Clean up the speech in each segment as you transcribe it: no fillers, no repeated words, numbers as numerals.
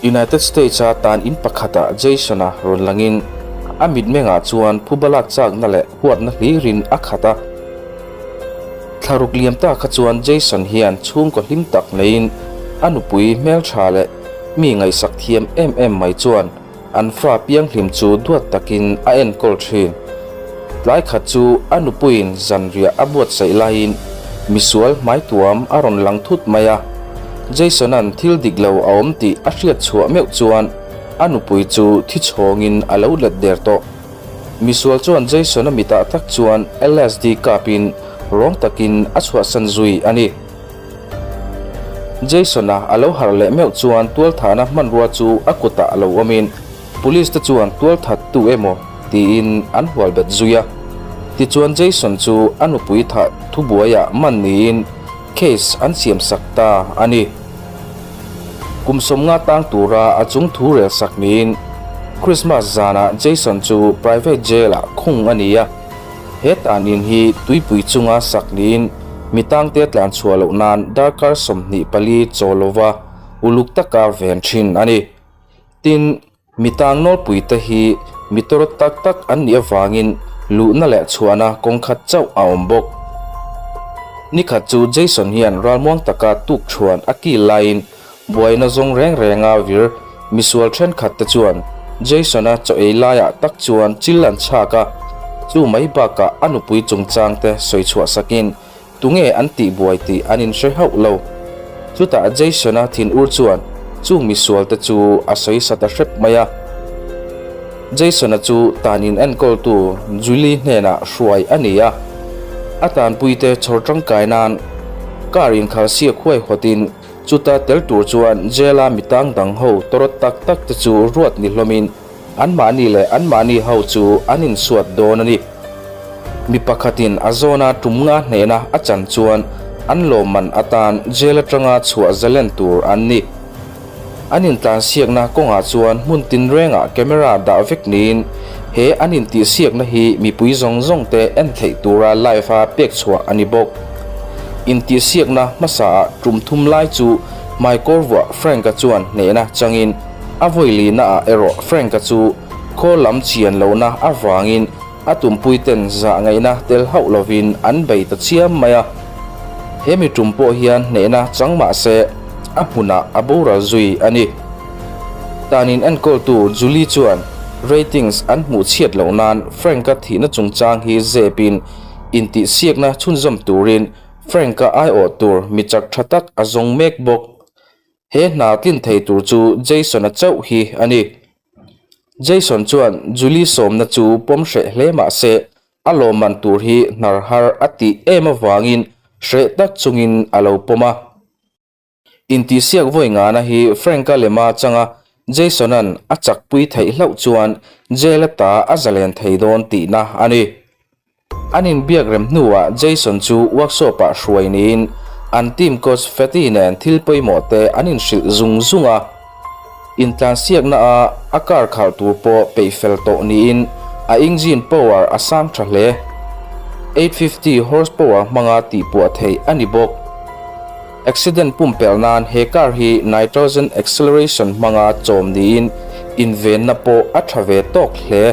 United States-a tan in pakhatah Jason-a rawn langin a mitmengah chuan phubalak chakna leh huatna hlirin a khat a. Thlaruk liam ta kha chuan Jason hian chhungkaw hlim tak neiin a nupui hmeltha leh mi ngaihsak thiam em em mai chuan An fa pianghlim chu duat takin a enkawl thin. Tlai khat chu a nupuiin zanriah a buatsaih laiin misual hmaituam a rawn lang thut mai a. Jason-a'n thil dik lo a awm tih a hriat chhuah meuh chuan a nupui chu thi chhawngin a lo let der tawh. Misual chuan Jason-a mitah tak chuan LSD kapin rawng takin a chhuahsan zui a ni. Jason-a a lo harh leh meuh chuan tualthahna hmanrua chu a kutah a lo awmin police te chuan tualthat tu emaw tiin an hual bet zui a. Tichuan Jason chu a nupui thah thubuaiah man niin case an siam sak ta a ni. Kum sawmnga tang tura a chung thu rel sak niin Christmas zanah Jason chu private jail-ah khung a ni a. He tan in hi tuipui chunga sak niin mi tangte tlan chhuah loh nan darkar 24 chaw lova uluk taka ven thin a ni. Tin, mi tang nawlpui te hi mi tawrh tak tak an nih avangin luhna leh chhuahna kawng khat chauh a awm bawk. Nikhat chu Jason hian ralmuang taka tuk thuan a kil laiin Buaina zawng reng renga vir misual thenkhat te chuan Jason-a chaw ei laiah tak chuan chil an chhak a, chu mai bakah a nupui chungchang te sawi chhuah sakin tunge an tih buai tih an inhre hauh lo. Chutah Jason-a thinur chuan chung misual te chu a sawi sa ta hrep mai a. Jason-a chu tanin enkawltu Julie hnenah hruai a ni a, a tanpuite chhawr tangkai nan car inkhalsiak huaihawtin Chuta tel tur chuan jail-a mi tang dang ho tawrawt tak tak te chu ruat ni hlawmin anmahni leh anmahni ho chu an insuat dawn a ni. Mi pakhatin a zawna tum nga hnehna a chan chuan an lawmman atan jail atanga chhuah zalen tur an ni. An intlansiakna kawngah chuan hmun tinrengah camera dah vek niin he an intihsiakna hi mipui zawng zawng te en theih tura live-a pek chhuah a ni bawk. Intihsiakna hmasaah tum thum lai chu hmaikawr vuah Frank-a chuan hnehna changin a vawi lihnaah erawh Frank-a chu khaw lam chian lohna avangin a tumpuiten zah ngaihna tel hauh lovin an bei ta chiam mai a. He mi tum pawh hian hnehna chang mah se a hmunah a boral zui a ni. Tanin enkawltu Julie chuan ratings an hmuh chhiat loh nan Frank-a thihna chungchang hi zepin Intihsiakna chhunzawm turin Frank-a aiawh tur mi chak tha tak a zawng mek bawk. He hna tlin thei tur chu Jason-a chauh hi a ni. Jason chuan Julie sawmna chu pawm hreh hle mah se a lawmman tur hi hnar har a tih em avangin hreh tak chungin a lo pawm a. Intihsiak vawi ngana hi Frank-a lema changa Jason-a'n a chakpui theih hlauh chuan jail ata a zalen thei dawn tihna a ni. An inbiak rem hnuah Jason chu workshop-ah hruai niin an team coach Fatty nen thil pawimawh te an inhrilh zung zung a. Intlansiakna a a car khalh tur pawh peih fel tawh niin a engine power a sang tha hle. 850 horsepower hmanga tihpuah theih a ni bawk. Accident pumpelh nan he car hi nitrogen acceleration hmanga chawm niin invenna pawh a tha ve tawk hle.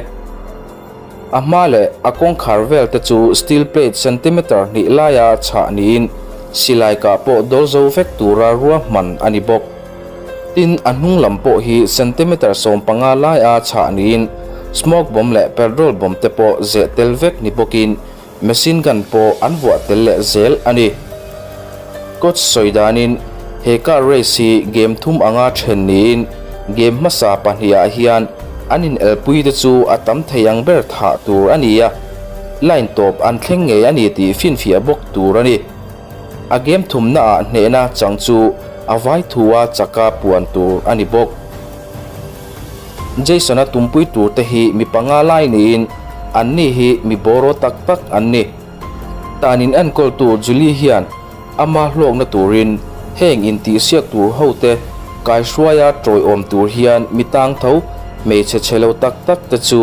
A hma leh a kawngkhar vel te chu steel plate centimeter hnih laia chhah niin silai kah pawh dawl zo vek tura ruahman a ni bawk. Tin, a hnung lam pawh hi centimeter 15 laia chhah niin smoke bomb leh petrol bomb te pawh zeh tel vek ni bawkin Machine gun pawh an vuah tel leh zel a ni. Coach sawi danin he car race hi game thum anga then niin game hmasa pahnihah hian an inelpui te chu a tam thei ang ber thah tur a ni a, line tawp an thleng ngei a ni tih finfiah bawk tur a ni. A game thumnaah hnehna chang chu a vai thua chaka puan tur a ni bawk. Jason-a tumpui tur te hi mi panga lai niin an ni hi mi bawraw tak tak an ni. Tanin enkawltu Julie hian ama hlawkna turin heng intihsiak tur ho te kaihruaia tawiawm tur hian mi tang tho hmeichhe chhe lo tak tak te chu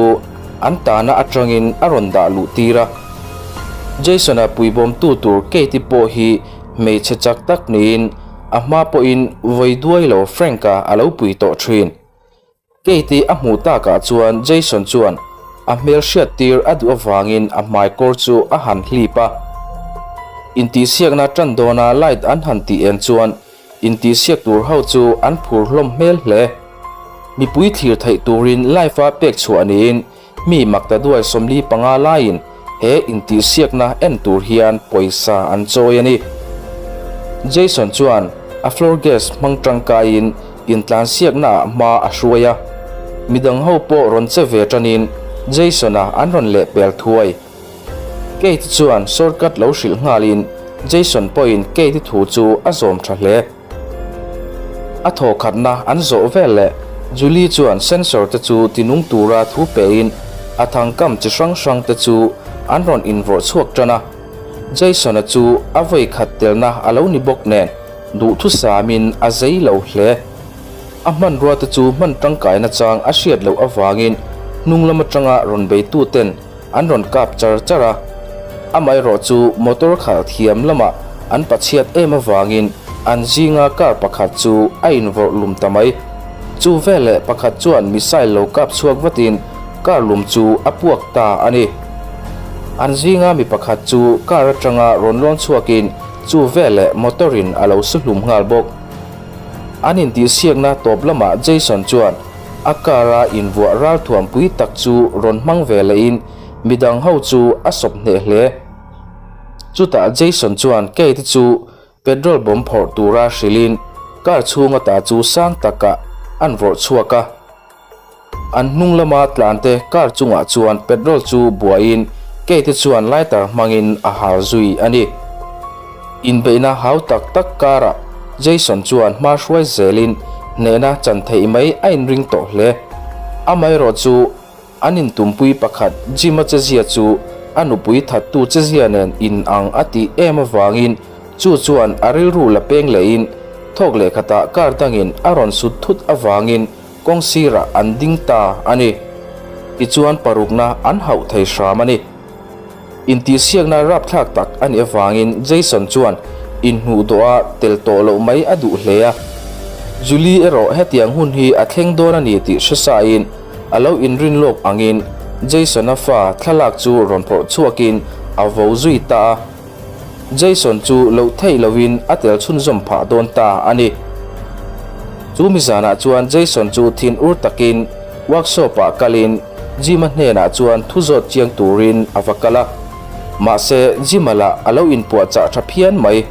an tana atangin a rawn dah luh tir a. Jason-a puibawmtu tur Kate-i pawh hi hmeichhe chak tak niin. A hma pawhin vawi duai lo Frank-a a lo pui tawh thin. Kate-i a hmuh takah chuan Jason chuan a hmel hriat tir a duh avangin a hmai kawr chu a han hlip a. Intihsiakna tan dawna light an han tih en chuan intihsiak tur ho chu an phur hlawm hmel hle. Mipui thlir theih turin live-a pek chhuah niin Mi maktaduai 45 laiin he intihsiakna en tur hian pawisa an chawi a ni. Jason chuan a floor gas hmang tangkaiin intlansiaknaah hma a hruai a, midang ho pawh rawn che ve tanin Jason-a an rawn lehpel thuai. Kate chuan shortcut lo hrilh nghalin Jason pawhin Kate-i thu chu a zawm tha hle. A thawkhatna an zawh vel leh Julie chuan sensor te chu tinung tura thu pein a thangkam chi hrang hrang te chu an rawn invawrh chhuak tan a. Jason-a chu a vawi khat telna a lo ni bawk nen duhthusamin a zei lo hle. A hmanrua te chu hman tangkaina chang a hriat loh avangin hnung lam atanga rawn beituten An rawn kap char char a, amaherawh chu motor khalh thiam lamah an pachhiat em avangin an zinga car pakhat chu a invawrh lum ta mai. Chu veleh pakhat chuan missile lo kap chhuak vatin car lum chu a puak ta a ni. An zinga mi pakhat chu car atanga rawn lawn chhuakin chu veleh motor in a lo su hlum nghal bawk. An intihsiakna tawp lamah Jason chuan A car-a invuah ralthuam pui tak chu rawn hmang ve lehin midang ho chu a sawp hneh hle. Chutah Jason chuan Kate chu petrol bomb phawrh tura hrilhin car chhung ata chu sang takah an vawrh chhuak a. An hnung lama tlante car chungah chuan petrol chu buaiin Kate chuan lighter hmangin a hal zui a ni. Inbeihna hau tak tak karah Jason chuan hma hruai zelin hnehna chan theih mai a inring tawh hle. Amaherawh chu an intumpui pakhat Jim-a chezia chu a nupui thattu chezia nen inang a tih em avangin chu chuan a rilru la peng lehin thawk leh khatah kar dangin a rawn sut thut avangin kawng sirah an ding ta a ni. Tichuan parukna an hauh thei hram a ni. Intihsiakna rapthlak tak a nih avangin Jason chuan inhnuh dawha tel tawh loh mai a duh hle a. Julie erawh hetiang hun hi a thleng dawn a ni tih hre sain a lo inrin lawk angin Jason-a fa thlalak chu rawn phawrh chhuakin a vo zui ta a. Jason chu loh theih lohin a tel chhunzawm phah dawn ta a ni. Chu mi zanah chuan Jason chu thin ur takin workshop-ah kalin Jim-a hnenah chuan thu zawt chiang turin a va kal a. Mahse, Jim-a lah a lo inpuahchah tha phian mai.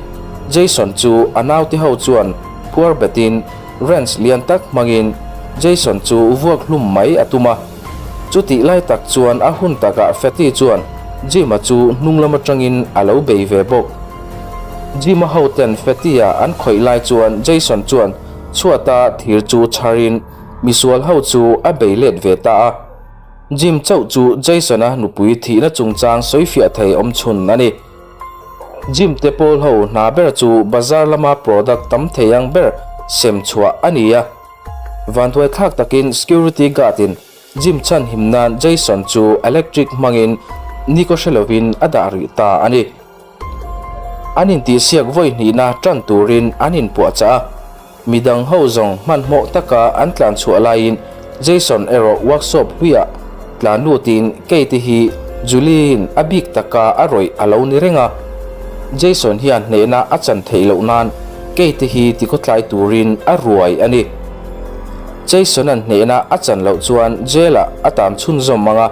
Jason chu a naute ho chuan phuar betin wrench lian tak hmangin Jason chu vuak hlum mai a tum a. Chutih lai tak chuan a hun takah Fatty chuan Jim-a chu hnung lam atangin a lo bei ve bawk. Jim-a hoten Fatty-a an khawih lai chuan Jason chuan chhuata thir chu chharin misual ho chu a bei let ve ta a. Jim chauh chu Jason-a nupui thihna chungchang sawifiah thei awm chhun a ni. Jim te pawl ho hna ber chu bazar lama product tam thei ang ber sem chhuah a ni a. Vanduai thlak takin security guard in Jim chhan him nan Jason chu electric hmangin nikaw hre lovin a dah rih ta a ni. An intihsiak vawi hnihna tan turin an inpuahchah a, midang ho zawng hmanhmawh taka an tlan chhuah laiin Jason erawh workshop hluiah tlan lutin Kate hi Julie-in a bik taka a rawih a lo ni reng a. Jason hian hnehna a chan theih loh nan Kate hi tikhawtlai turin a ruai a ni. Jason-a'n hnehna a chan loh chuan jail-ah a tan chhunzawm ang a,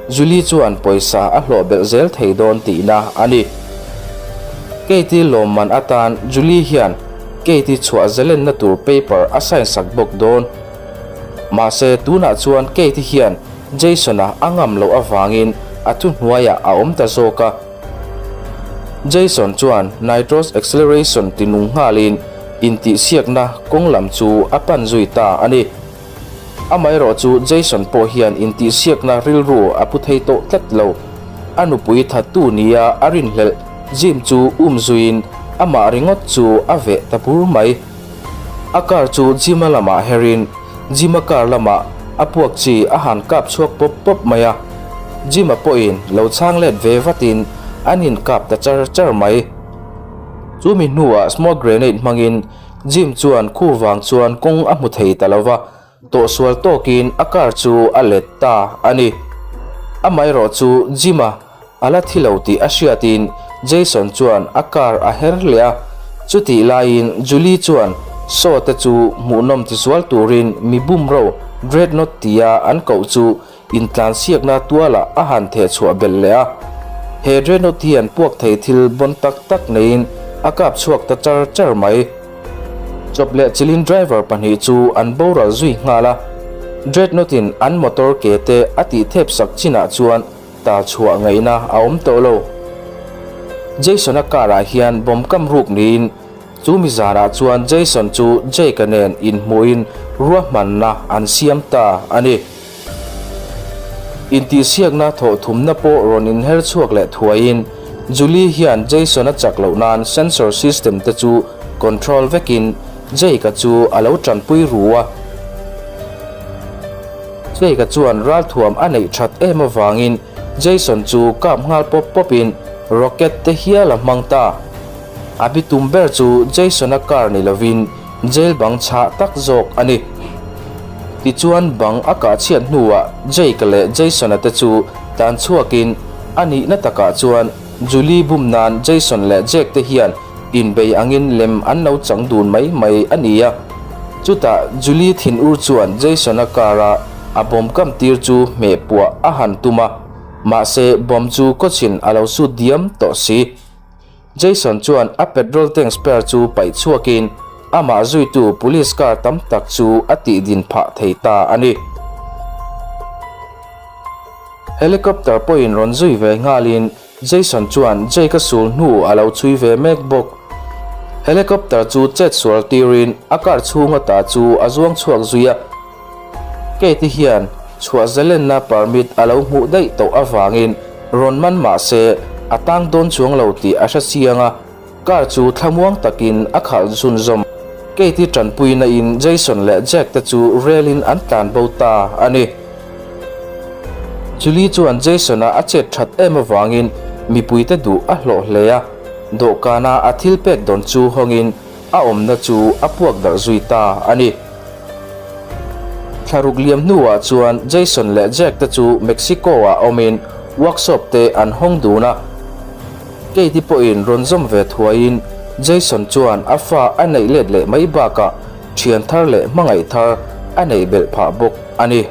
Julie chuan pawisa a hlawh belh zel thei dawn tihna a ni. Kate-i lawmman atan Julie hian Kate-i chhuah zalenna tur paper a sign sak bawk dawn. Mahse, tunah chuan Kate-i hian Jason-a a ngam loh avangin a thuhnuaiah a awm ta zawk a. Jason chuan nitrous acceleration ti nung nghalin intihsiakna kawng lam chu a pan zui ta a ni. Amaherawh chu Jason pawh hian intihsiakna rilru a pu thei tawh tlat lo. A nupui thattu nia a rinhlelh Jim chu um zuiin amah ringawt chu a veh ta bur mai. A car chu Jim-a lamah herin Jim-a car lamah a puak chi a han kap chhuak pawp pawp mai a. Jim-a pawhin lo chhang let ve vatin an inkap ta char char mai. Chu mi hnuah smoke grenade hmangin Jim chuan khu vang chuan kawng a hmu thei ta lo va, tawhsual tawkin a car chu a let ta a ni. Amaherawh chu Jim-a a la thi lo tih a hriatin Jason chuan a car a her leh a, chutih laiin Julie chuan Saw te chu hmuhnawm tizual turin mi bumro Dreadnought tia an koh chu Intlansiakna tualah a han theh chhuah belh leh a, he Dreadnought hian puak thei thil bawn tak tak neiin a kap chhuak ta char char mai. Chawp leh chilin driver pahnih chu an boral zui nghal a, Dreadnought-in an motor ke te a tih thep sak chinah chuan tal chhuah ngaihna a awm tawh lo. Jason-a car-ah hian bomb kam ruk niin Chu mi zanah chuan Jason chu Jake-a nen inhmuhin ruahmanna an siam ta a ni. Intihsiakna thawh thumna pawh rawn inher chhuak leh thuaiin Julie hian Jason-a chak loh nan sensor system te chu control vekin Jake-a chu a lo tanpui ru a. Jake-a chuan ralthuam a neih that em avangin Jason chu kap nghal pawp pawpin rocket te hial a hmang ta. A bitum ber chu Jason-a car ni lovin jail bang chhah tak zawk a ni. Tichuan bang a kah chhiat hnuah Jake leh Jason-a te chu tlan chhuakin a nihna takah chuan Julie bum nan Jason leh Jake te hian inbei angin lem an lo chang dun mai mai a ni a. Chutah Julie thinur chuan Jason-a car-a a bawm kam tir chu hmeh puah a han tum a, mahse bawm chu kawchhin a lo sut diam tawh si. Jason chuan a petrol tank spare chu paih chhuakin amah zuitu police car tam tak chu a tihdin phah thei ta a ni. Helicopter pawhin rawn zui ve nghalin Jason chuan Jake-a sul hnu a lo chhui ve mek bawk. Helicopter chu chet sual tirin a car chhung ata chu a zuang chhuak zui a. Kate hian chhuah zalenna permit a lo hmuh daih tawh avangin rawn man mah se a tang dawn chuang lo tih a hre chiang a, car chu thlamuang takin a khalh zunzawm. Kate tanpuina in Jason leh Jack te chu rel in an tlan bo ta a ni. Julie chuan Jason-a a chet that em avangin mipuite duh a hlawh hle a, dawhkana a thil pek dawn chu hawngin a awmna chu a puak darh zui ta a ni. Thlaruk liam hnuah chuan Jason leh Jack te chu Mexico-ah awmin workshop te an hawng dun a. Katie pawhin rawn zawm ve thuaiin Jason chuan a fa a neih let leh mai bakah thian thar leh hmangaih thar a neih belh phah bawk a ni.